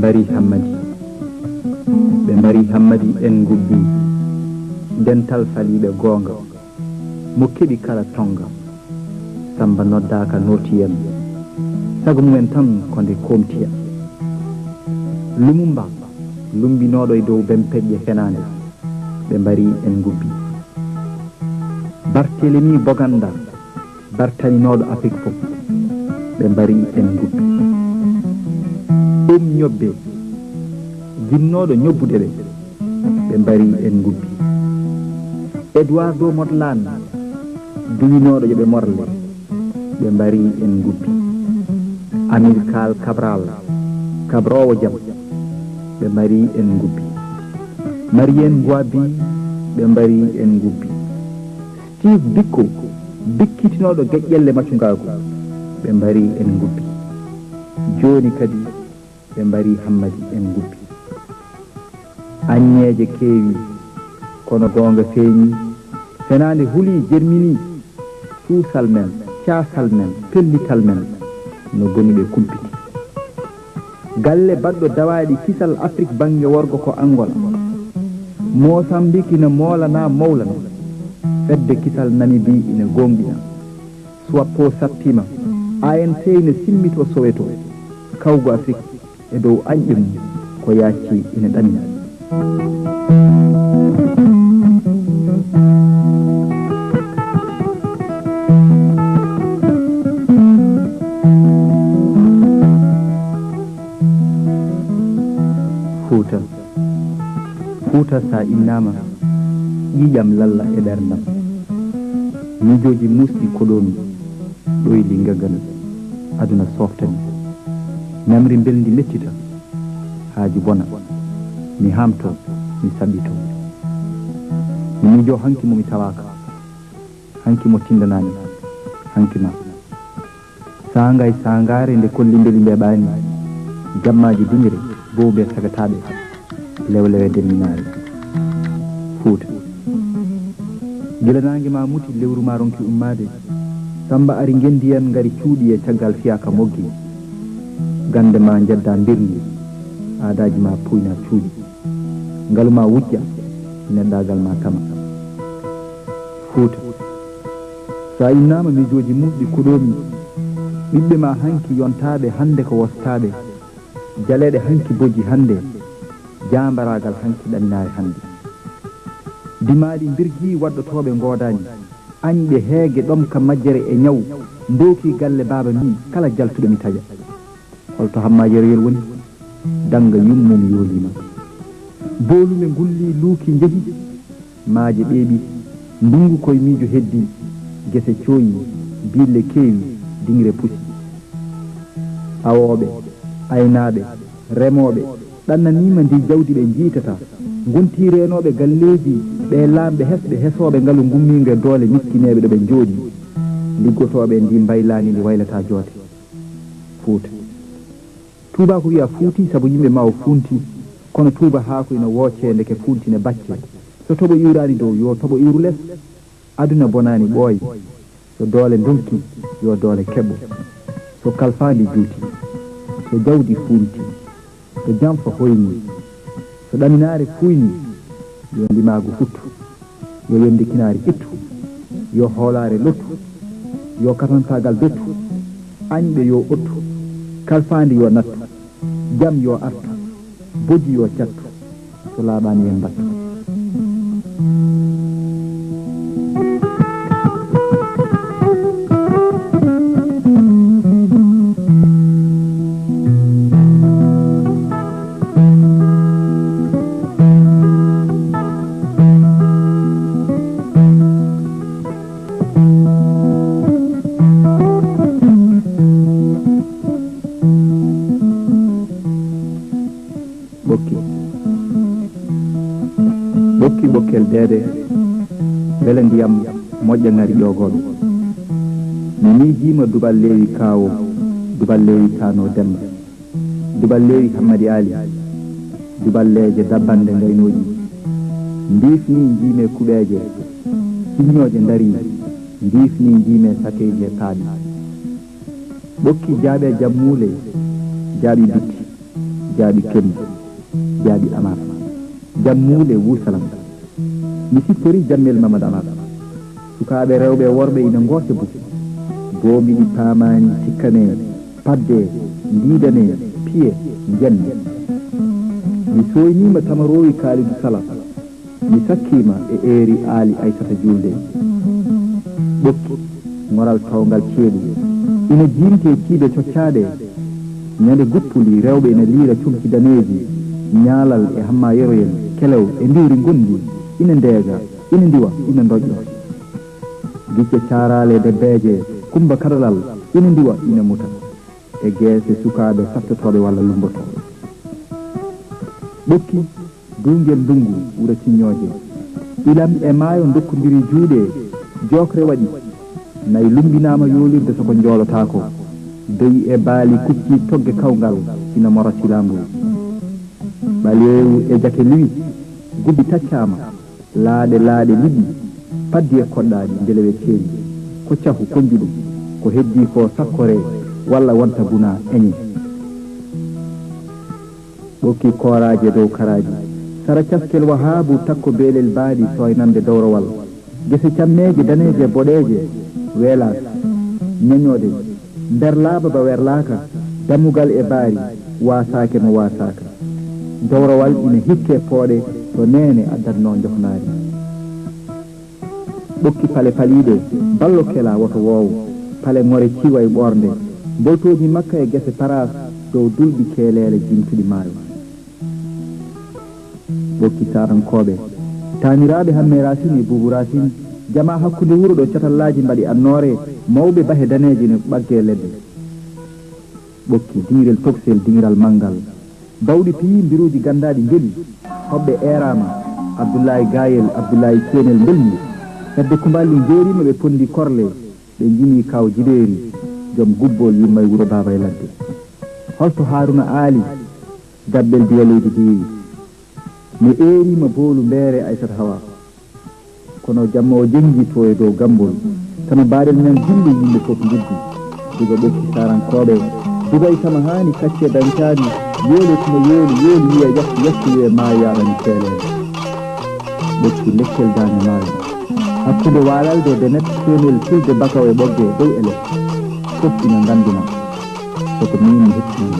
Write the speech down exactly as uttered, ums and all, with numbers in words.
Mbari Hammadi. Ɓe mbari Hammadi en ngubbi. Dental faliiɓe goonga. Mo keɓi kala tonga. Samba noddaaka nootiyen. Sago mumen tan ko nde koomtiya. Lumumba, lumbinooɗo e dow bempeƴƴe fenaande. Ɓe mbari en ngubbi. Bartelemi Boganda, bartaninooɗo Afrik fof, ɓe mbari en ngubbi. Ɗum ñobbe, jinnooɗo ñobbude ɓe, ɓe mbari en ngubbi. Eduardo Modlane, duwinooɗo yo ɓe morle, ɓe mbari en ngubbi. Amilcar Cabral, kabroowo jam, ɓe mbari en ngubbi. Marien Ngouabi, ɓe mbari en ngubbi. Steve Biko, bikkitinooɗo geƴƴelle macungaagu, ɓe mbari en ngubbi. Jooni kadi, ɓe mbari Hammadi en ngubbi. Aññeeje keewi, kono goonga feeñi. Fenaande hulii, jerminii. Cuusal men, caasal men, pellital men, no goni ɓe kumpiti. Galle baɗɗo dawaaɗi kisal Afrik bannge worgo ko Angola. Mosambik ina moolanaa mowlana. Fedde kisal Namibi ina gooŋɗina. Swapo sappiima. A N C ina simmito Soweto. Kawgu Afrik e dow añɓe mum ko yaacci ina ɗamina. Fuuta. Fuuta sa innaama, ƴiiƴam lalla e ɓerndam. Miijooji muusɗi koɗoomi, ɗoyli ngagal, aduna sooftani. Ñamri mbelndi mettita, haaju bona. Mi haamto, mi saɓɓito. Mi miijo hanki mo mi tawaaka, hanki mo tindanaami, hanki ma. Saanga e saangaare nde kolli mbeli mbeeɓaani, jammaaji dingre, bowɓe sagataaɓe, lewlewe demminaare. Fuuta. Gila naange ma muti, lewru ma ronki ummaade. Samba ari ngendiyan ngari cuuɗi e caggal fiyaka moggi. Gande ma njedda mbirndi, aadaaji ma puyna cuuɗi. Ngalu ma wujja, neɗɗaagal ma tama. Fuuta. Sa innaama miijooji muusɗi koɗoomi, ɓiɓɓe ma hanki yontaaɓe, hande ko wostaaɓe. Jaleeɗe hanki bojji hande, jaambaraagal hanki ɗaminaare hande. Dimaaɗi mbirgi waɗɗotooɓe ngoodaani, añɓe heege ɗomka majjere e ñaw, ndooki galle baaba mi, kala jaltuɗo mi taƴa. Holto Hamma Yeroyel woni? Dannga yummum yooliima. Boolume ngulli luuki njehi, maaje ɓeeɓi, ndunngu koye miijo heddi, gese cooyi, biille keewi, dingre pusi. Awooɓe, aynaaɓe, remooɓe, ɗannaniima ndi jawdi ɓe njiitata. Ngonti reenooɓe galleeji, ɓe laamɓe hesɓe hesooɓe ngalu ngummiingu e doole miskineeɓe ɗo ɓe njooɗi. Liggotooɓe ndi mbaylaani ndi waylataa joote. Fuuta. Tuubaaku wiya fuuti sabu yimɓe ma o fuunti, kono tuuba haako ina woocee ndeke fuunti ne baccee. So toɓo iwraani dow, yo toɓo iwru les. Aduna bonaani ɓooy. So doole ndonki, yo doole keɓo. So kalfaandi juuti, so jawdi fuunti, so janfa hoyni, so ɗaminaare fuuyni, yo ndimaagu futtu, yo yonde kinaari ittu, yo hoolaare lottu, yo katantaagal dottu, añɓe yo ottu, kalfaandi yo nattu, jam yo artu, bojji yo cattu, so laaɓaani en mbattu. Ɓokki. Ɓokki ɓokkel deede, wela ndiyam moƴƴa ŋari ƴoogooɓe. Mi miijiima duballeewi Kaawo, duballeewi Taanoo Demmba, duballeewi Hammadi Aali, duballeeje dabbannde ngaynooji. Ndiifni njiime kuɓeeje, siññooje ndarii, ndiifni njiime sakeeji e paaɗi. Ɓokki jaaɓe jammuule, jaaɓi bitti. Jaaɓi Kembu, jaaɓi Amar. Jam muuɗe Wuu Salam. Mi siftori Jammel Mamad Amar. Sukaaɓe rewɓe e worɓe ina ngoosa bukki. Boombi ɗi paamaani, cikkanee, paddee, ndiidanee, piyee, njennee. Mi sooyniima tamaroowi Kaalidu Sala. Mi sakkiima e eeri Aali Aysata Juulde. Ɓokki, ŋoral toowngal ceeɗu. Ina jiimtee ciibe coccaaɗe. Ñande guppuli, rewɓe ina liira comci daneeji, ñaalal e hammayeroyel, kelew e ndiwri ngonndi, ina ndeega, ina ndiwa, ina ndoƴƴa. Gicce caaraale debbeeje, kumba kadalal, ina ndiwa, ina muta. E geese sukaaɓe sattotooɓe walla lummbotooɓe. Ɓokki, duungel ndunngu, wuro ciññooje. Ilam e maayo ndokkondiri juuɗe, jookre waɗi. Nayi lummbinaama yoolirde soko njoolotaako. Beyi e baali kuccii togge kawngal, ina mora silaangu. Ɓaleewu e jake liwi, gubbi taccaama. Laaɗe laaɗe liɓi, paddi e koɗɗaaɗi, ndelewe ceeɗi. Ko cahu, ko njuɗu, ko heddii ko sakkoree, walla wonta bunaa, eñee. Ɓokki kooraaji e dow karaaji. Sara caskel Wahaabu, takko beelel baaɗi, sooynande dowrowal. Gese cammeeje daneeje boɗeeje, weelaaka, ñañoode, mberlaa ba werlaaka, dammugal e baari, waasaake mo waasaaka. Dowrowal ina hikkee pooɗe to neene addatnoo njohnaari. Ɓokki pale paliiɗe, ballo kelaa woto woowo, pale ŋore ciiwa e ɓoornde, mboltooji makka e gese paraas dow dulbi keeleele jimtuɗi maayo. Ɓokki saarankooɓe, taaniraaɓe Hammee Raasin e Buubu Raasin, jamaa hakkunde wuro ɗo catallaaji mbaɗi annoore, mawɓe bahe daneeje no ɓaggee ledde. Ɓokki diŋirel toksel, diŋiral manngal, bawɗi piyi, mbiruuji ganndaaɗi njoli, hoɓɓe eeraama, Abdullaahi Gaayel, Abdullaahi Ceenel mbelmi, hedde Kumballi njooriima ɓe ponndi korle, ɓe njimi kaw Jibeeri, joom gubbol yumma e wuro baaba e ladde. Holto Haaruna Aali, dabbel diwa leydi diwi. Mi eeriima boolu mbeere Aysata Hawa. Kono jamma o jenngi to e dow gammbol. Sama baaɗel men jimɗi yimɓe fof njiddi. Diga ɓokki saarankooɓe. Dugay sama haani kacce dañcaani. Yoole tuma yooli, yooli wiya yahtu, yahtu wiya maayo yaarani keeleele. Ɓokki lekkel daande maayo. Hakkunde waalalde e denet, keenel tulde bakaw e ɓogge dow e les. Fof ina ngannduma. Soko miin mi heɓtii.